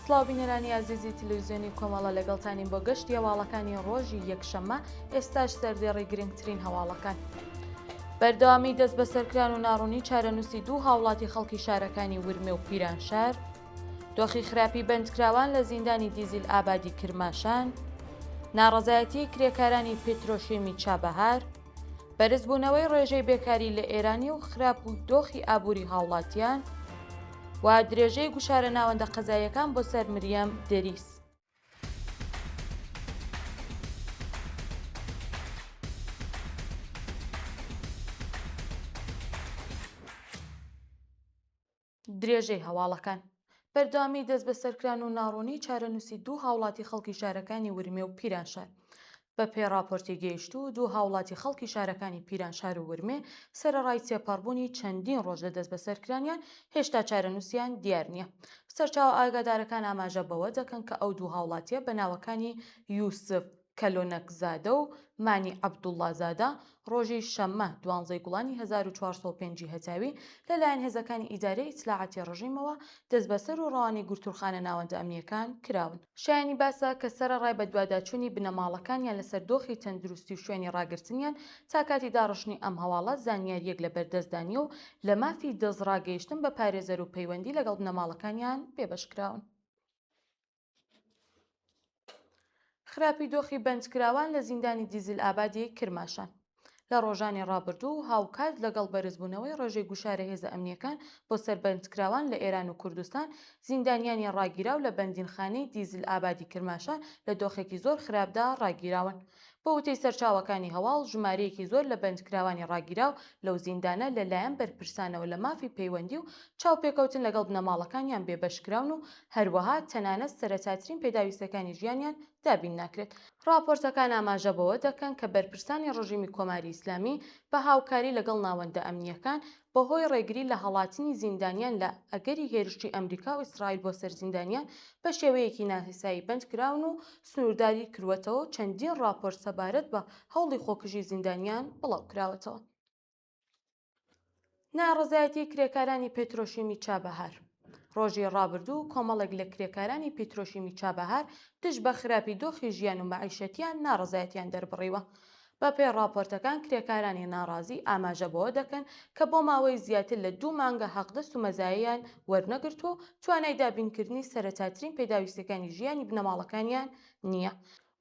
سڵاو بینەرانی ئازیزی تلویزیۆنی کۆمەڵە لەگەڵتانین بۆ گەشتی هەواڵەکانی ڕۆژی یەکشەممە ئێستاش سەردێڕی گرنگترین هەواڵەکان. بەردەوامی دەست بەسەرکران و ناڕوونی چارەنووسی دوو هاوڵاتی خەڵکی شارەکانی ورمێ و پیرانشار، دۆخی خراپی بەندکراوان لە زیندانی دیزیل ئابادی کرماشان، ناڕەزایەتیی کرێکارانی پترۆشیمی چابەهار، بەرزبوونەوەی ڕێژەی بێکاری لە ئێرانی و خراپ و دۆخی ئابووری هاوڵاتیان و درێژەی گوشارە ناوەندە قەزاییەکان بۆ سەر مریەم دەریس. درێژەی هەواڵەکان. بەردەوامی دەستبەسەرکران و ناڕوونی چارەنووسی دوو هاوڵاتی خەڵکی شارەکانی ورمێ و پیرانشار. بە پێی ڕاپۆرتی گەیشتوو، دوو هاوڵاتی خەڵکی شارەکانی پیرانشار و ورمێ سەرەڕای تێپەڕبوونی چەندین ڕۆژ لە دەستبەسەرکرانیان، هێشتا چارەنووسیان دیار نییە. سەرچاوە ئاگادارەکان ئاماژە بەوە دەکەن کە ئەو دوو هاوڵاتییە بە ناوەکانی یوسف کەلۆنەکزادە و مانی عەبدوڵڵازادە ڕۆژی شەممە دوانزەی گوڵانی 1405 ی هەتاوی لەلایەن هێزەکانی ئیدارەی ئیتلاعاتی ڕژیمەوە دەستبەسەر و ڕەوانەی گرتووخانە ناوەندە ئەمنییەکان کراون. شایانی باسە کە سەرەڕای بەدواداچوونی بنەماڵەکانیان لەسەر دۆخی تەندروستی و شوێنی ڕاگرتنیان، تا کاتی داڕشتنی ئەم هەواڵە زانیارییەک لە بەردەستدا نییە و لە مافی دەستڕاگەیشتن بە پارێزەر و پەیوەندی لەگەڵ بنەماڵەکانیان بێبەش کراون. خراپی دۆخی بەندکراوان لە زیندانی دیزل ئابادی کرماشان لە ڕۆژانی ڕابردوو هاوکات لەگەڵ بەرزبوونەوەی ڕێژەی گوشارە هێزە ئەمنییەکان بۆ سەر بەندکراوان لە ئێران و کوردستان، زیندانیانی ڕاگیراو لە بەندینخانەی دیزل ئابادی کرماشان لە دۆخێکی زۆر خراپدا ڕاگیراون. بە وتەی سەرچاوەکانی هەواڵ، ژمارەیەکی زۆر لە بەندکراوانی ڕاگیراو لەو زیندانە لە لایەن بەرپرسانەوە لە مافی پەیوەندی و چاوپێکەوتن لەگەڵ بنەماڵەکانیان بێبەش کراون و هەروەها تەنانەت سەرەتاترین پێداویستیەکانی ژیانیان دابین ناکرێت. ڕاپۆرتەکان ئاماژە بەوە دەکەن کە بەرپرسانی ڕژیمی کۆماری ئیسلامی بە هاوکاری لەگەڵ ناوەندە ئەمنییەکان بەهۆی ڕێگری لە هەڵاتنی زیندانیان لە ئەگەری هێرشی ئەمریکا و ئیسرائیل بۆ سەر زیندانیان بە شێوەیەکی نایاسایی بەند کراون و سنوورداری کرووەتەوە و چەندین ڕاپۆرت سەبارەت بە هەوڵی خۆکوژی زیندانیان بڵاو کراوەتەوە. ناڕەزایەتی کرێکارانی پێترۆشیمی چابەهار ڕۆژی ڕابردوو کۆمەڵێک لە کرێکارانی پیترۆشیمی چابەهار دژ بە خراپی دۆخی ژیان و مەعیشەتیان ناڕەزایەتیان دەربڕیوە. بەپێی ڕاپۆرتەکان کرێکارانی ناڕازی ئاماژە بەوە دەکەن کە بۆ ماوەی زیاتر لە دوو مانگە حەقدەست و مەزایەیان وەرنەگرتووە و توانای دابینکردنی سەرەتاترین پێداویستیەکانی ژیانی بنەماڵەکانیان نییە.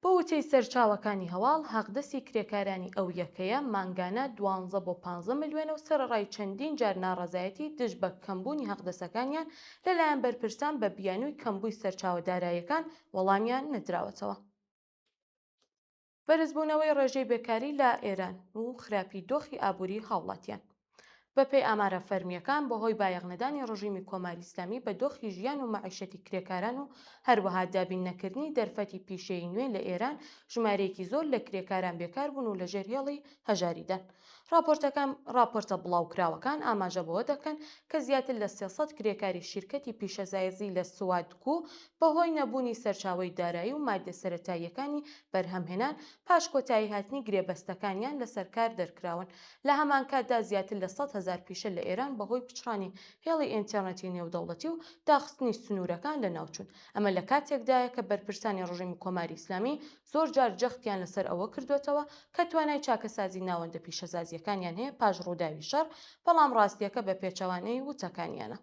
بە وتەی سەرچاوەکانی هەواڵ، حەقدەستی کرێکارانی ئەو یەکەیە مانگانە دوانزە بۆ پانزە ملیۆنە و سەرەڕای چەندین جار ناڕەزایەتی دژ بە کەمبوونی حەقدەسەکانیان لەلایەن بەرپرسان بە بیانووی کەمبووی سەرچاوە داراییەکان وەڵامیان نەدراوەتەوە. بەرزبوونەوەی ڕێژەی بێکاری لە ئێران و خراپی دۆخی ئابووری هاوڵاتیان. بەپێی ئامارە فەرمییەکان، بەهۆی بایەخنەدانی ڕژیمی کۆماری ئیسلامی بە دۆخی ژیان و مەعیشەتی کرێکاران و هەروەها دابین نەکردنی دەرفەتی پیشەیی نوێ لە ئێران، ژمارەیەکی زۆر لە کرێکاران بێکار بوون و لەژێر هێڵی هەژاریدان. ڕاپۆرتەکان ڕاپۆرتە بڵاوکراوەکان ئاماژە بەوە دەکەن کە زیاتر لە 300 کرێکاری شیرکەتی پیشەسازی لە سوادکو بەهۆی نەبوونی سەرچاوەی دارایی و ماددە سەرەتاییەکانی بەرهەمهێنان پاش کۆتاییهاتنی گرێبەستەکانیان لەسەر کار دەرکراون. لە هەمانکاتدا زیاتر لە 100,000 پیشە لە ئێران بەهۆی پچڕانی هێڵی ئینتێرنێتی نێودەوڵەتی و داخستنی سنوورەکان لەناوچوون. ئەمە لە کاتێکدایە کە بەرپرسانی ڕژێمی کۆماری ئیسلامی زۆر جار جەختیان لەسەر ئەوە کردووەتەوە کە توانای چاکسازی ناوەندە پیشەسازییەکانیان هەیە پاش ڕووداوی شەڕ، بەڵام ڕاستییەکە بە پێچەوانەی وتەکانیانە.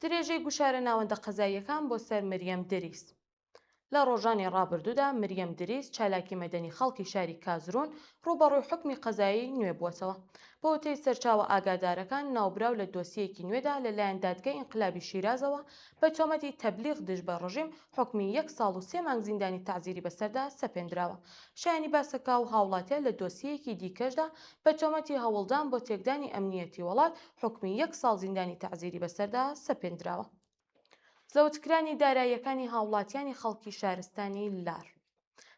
درێژەی گوشارە ناوەندە قەزاییەکان بۆ سەر مریەم دریس لە ڕۆژانی ڕابردوودا مریەم دریس چالاکی مەدەنی خەڵکی شاری کازرون ڕووبەڕووی حوکمی قەزایی نوێ بووەتەوە. بە وتەی سەرچاوە ئاگادارەکان، ناوبراو لە دۆسیەیەکی نوێدا لە لایەن دادگای ئینقلابی شیرازەوە بە تۆمەتی تەبلیغ دژ بە ڕژیم حوکمی یەک ساڵ و سێ مانگ زیندانی تەعزیری بەسەردا سەپێندراوە. شایانی باسە کە ئەو هاوڵاتیە لە دۆسیەیەکی دیکەشدا بە تۆمەتی هەوڵدان بۆ تێکدانی ئەمنییەتی وڵات حوکمی یەک ساڵ زیندانی تەعزیری بەسەردا سەپێندراوە. زەوتکرانی داراییەکانی هاوڵاتیانی خەڵکی شارستانی لار.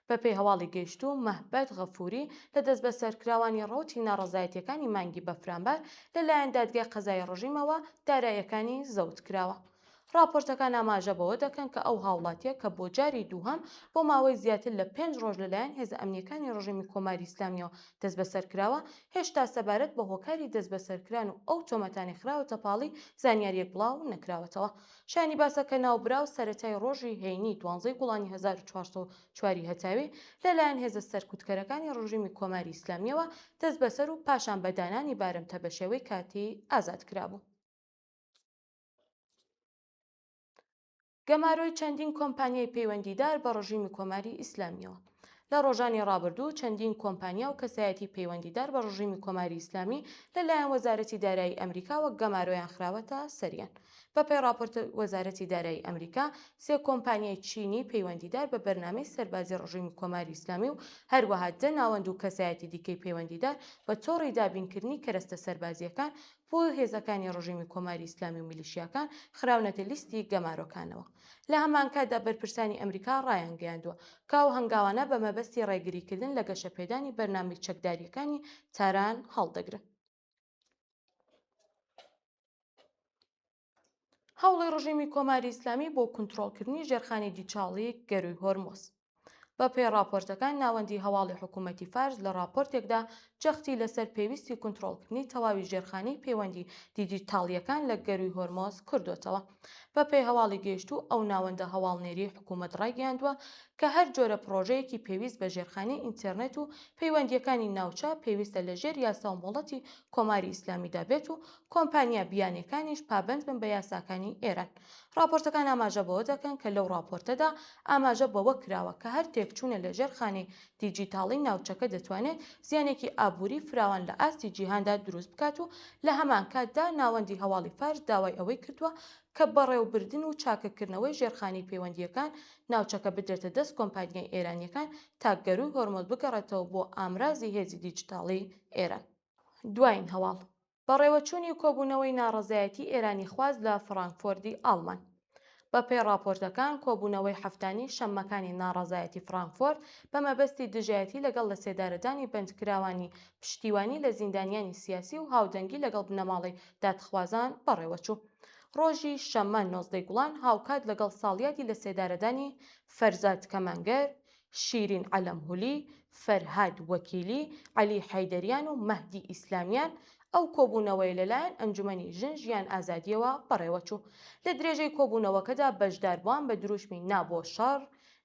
بەپێی هەواڵی گەیشتوو، مەهبەد غەفووری لە دەستبەسەرکراوانی ڕەوتی ناڕەزایەتییەکانی مانگی بەفرانبار لە لایەن دادگای قەزایی ڕژیمەوە داراییەکانی زەوت کراوە. ڕاپۆرتەکان ئاماژە بەوە دەکەن کە ئەو هاوڵاتییە کە بۆ جاری دووهەم بۆ ماوەی زیاتر لە پێنج ڕۆژ لەلایەن هێزە ئەمنییەکانی ڕژێمی کۆماری ئیسلامییەوە دەستبەسەر کراوە، هێشتا سەبارەت بە هۆکاری دەستبەسەرکران و ئەو تۆمەتانەی خراوەتە پاڵی زانیارییەک بڵاو نەکراوەتەوە. شایانی باسە کە ناوبراو سەرەتای ڕۆژی هەینی دوانزەی گوڵانی 1404 ی هەتاوی لەلایەن هێزە سەرکوتکەرەکانی ڕژیمی کۆماری ئیسلامییەوە دەستبەسەر و پاشان بە دانانی بارمتە بە شێوەی کاتی ئازاد کرابوو. گەمارۆی چەندین کۆمپانیای پەیوەندیدار بە ڕژیمی کۆماری ئیسلامییەوە. لە ڕۆژانی ڕابردوو چەندین کۆمپانیا و کەسایەتی پەیوەندیدار بە ڕژیمی کۆماری ئیسلامی لە لایەن وەزارەتی دارایی ئەمریکاوە گەمارۆیان خراوەتە سەریان. بەپێی ڕاپۆرتی وەزارەتی دارایی ئەمریکا، سێ کۆمپانیای چینی پەیوەندیدار بە بەرنامەی سەربازی ڕژیمی کۆماری ئیسلامی و هەروەها دە ناوەند و کەسایەتی دیکەی پەیوەندیدار بە تۆڕی دابینکردنی کەرەستە سەربازییەکان بۆ هێزەکانی ڕژێمی کۆماری ئیسلامی و میلیشیاکان خراونەتە لیستی گەمارۆکانەوە. لە هەمانکاتدا بەرپرسانی ئەمریکا ڕایانگەیاندووە کە ئەو هەنگاوانە بە مەبەستی ڕێگریکردن لە گەشەپێدانی بەرنامەی چەکدارییەکانی تاران هەڵدەگرن. هەوڵی ڕژێمی کۆماری ئیسلامی بۆ کونترۆڵکردنی ژێرخانی دیجیتاڵی گەرووی هۆرمۆز. بە پێی ڕاپۆرتەکان ناوەندی هەواڵی حکوومەتی فارس لە ڕاپۆرتێکدا جەختی لەسەر پێویستی کونترۆڵکردنی تەواوی ژێرخانی پەیوەندی دیجیتاڵییەکان لە گەرووی هۆرمۆز کردۆتەوە. بە پێی هەواڵی گەیشتوو ئەو ناوەندە هەواڵنێریەی حکوومەت ڕایگەیاندووە کە هەر جۆرە پڕۆژەیەکی پێویست بە ژێرخانی ئینتێرنێت و پەیوەندییەکانی ناوچە پێویستە لە ژێر یاسا و مۆڵەتی کۆماری ئیسلامیدا بێت و کۆمپانیا بیانیەکانیش پابەند بن بە یاساکانی ئێران. ڕاپۆرتەکان ئاماژە بەوە دەکەن کە لەو ڕاپۆرتەدا ئاماژە بەوە کراوە کە هەر تێکچوونە لە ژێرخانی دیجیتاڵی ناوچەکە دەتوانێت زیانێکی ئابووری فراوان لە ئاستی جیهاندا دروست بکات و لە هەمانکاتدا ناوەندی هەواڵی فارس داوای ئەوەی کردووە کە بەڕێوبردن و چاککردنەوەی ژێرخانی پەیوەندییەکان ناوچەکە بدرێتە دەست کۆمپانیای ئێرانییەکان تا گەرووی هۆرمۆز بگەڕێتەوە بۆ ئامرازی هێزی دیجیتاڵی ئێران. دوایین هەواڵ، بەڕێوەچوونی کۆبوونەوەی ناڕەزایەتی ئێرانیخواز لە فڕانکفۆردی ئاڵمان. بە پێی ڕاپۆرتەکان، کۆبوونەوەی هەفتانی شەممەکانی ناڕەزایەتی فڕانکفۆرد بە مەبەستی دژایەتی لەگەڵ لەسێدارەدانی بەندکراوانی پشتیوانی لە زیندانیانی سیاسی و هاودەنگی لەگەڵ بنەماڵەی دادخوازان بەڕێوەچوو. ڕۆژی شەممە نۆزدەی گوڵان هاوکات لەگەڵ ساڵیادی لەسێدارەدانی فەرزاد کەمانگەر، شیرین عەلەمهولی، فەرهاد وەکیلی، عەلی حەیدەریان و مەهدی ئیسلامیان، ئەو کۆبوونەوەیە لەلایەن ئەنجومەنی ژن ژیان ئازادییەوە بەڕێوەچوو. لە درێژەی کۆبوونەوەکەدا بەشداربووان بە دروشمی نا بۆ شەڕ،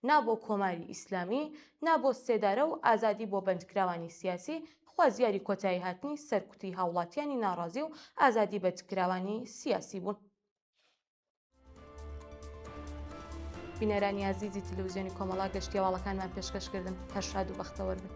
نا بۆ کۆماری ئیسلامی، نا بۆ سێدارە و ئازادی بۆ بەندکراوانی سیاسی خوازیاری کۆتاییهاتنی سەرکوتی هاوڵاتیانی ناڕازی و ئازادی بەندکراوانی سیاسی بوون. بینەرانی ئازیزی تلویزیۆنی کۆمەڵا گەشتی هەواڵەکانمان پێشکەش کردن هەر شاد و بەختەوەر بن.